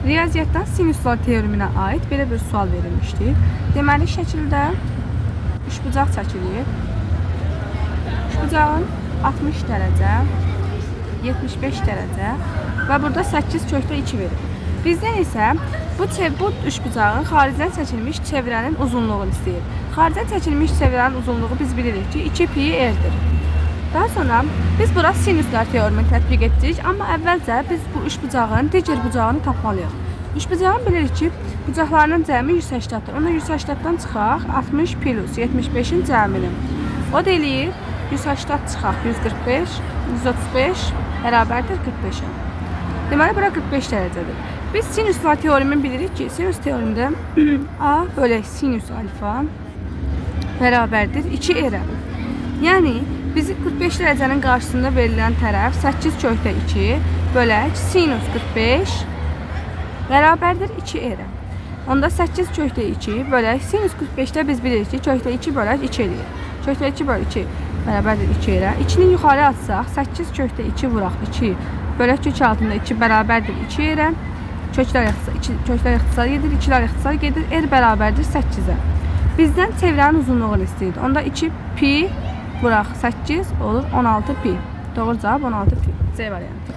Riyaziyyatdan sinuslar teoreminə aid belə bir sual verilmişdi. Deməli, şəkildə üçbucaq çəkilir. Üçbucağın 60 dərəcə, 75 dərəcə və burada 8 kökdə 2 verir. Bizdən isə bu üçbucağın xaricdən çəkilmiş çevrənin uzunluğunu istəyir. Xaricdən çəkilmiş çevrənin uzunluğu biz bilirik ki, 2 pi r-dir. Daha sonra biz bura sinuslar teoremini tətbiq etdik, amma əvvəlcə biz bu üçbucağın digər bucağını tapmalıyıq. Üçbucağın bilirik ki, bucaqlarının cəmi 180-dir. Onda 180-dan çıxaq 60 plus 75-in cəmini. O da eləyir 180 çıxaq 145, 135 bərabərdir 45-ə. Deməli, bura 45 dərəcədir. Biz sinuslar teoremini bilirik ki, sinus teoremində A bölək sinus alfa bərabərdir 2 r. Yəni bizi 45 dərəcənin qarşısında verilən tərəf 8 kökdə 2 bölək sinus 45 bərabərdir 2 r. Onda 8 kökdə 2 bölək sinus 45-də biz bilirik ki, kökdə 2 bölək 2 eləyir. Kökdə 2 böl 2 bərabərdir 2 r. 2-ni yuxarı atsaq 8 kökdə 2 vuraq 2 bölək kök altında 2 bərabərdir 2 r. Köklər ixtisar, 2, köklər ixtisar gedir, 2-lər ixtisar gedir. R bərabərdir 8-ə. Bizdən çevrənin uzunluğunu istəyir. Onda 2 pi vuraq 8 olur 16 pi. Doğru cavab 16 pi. C variantı.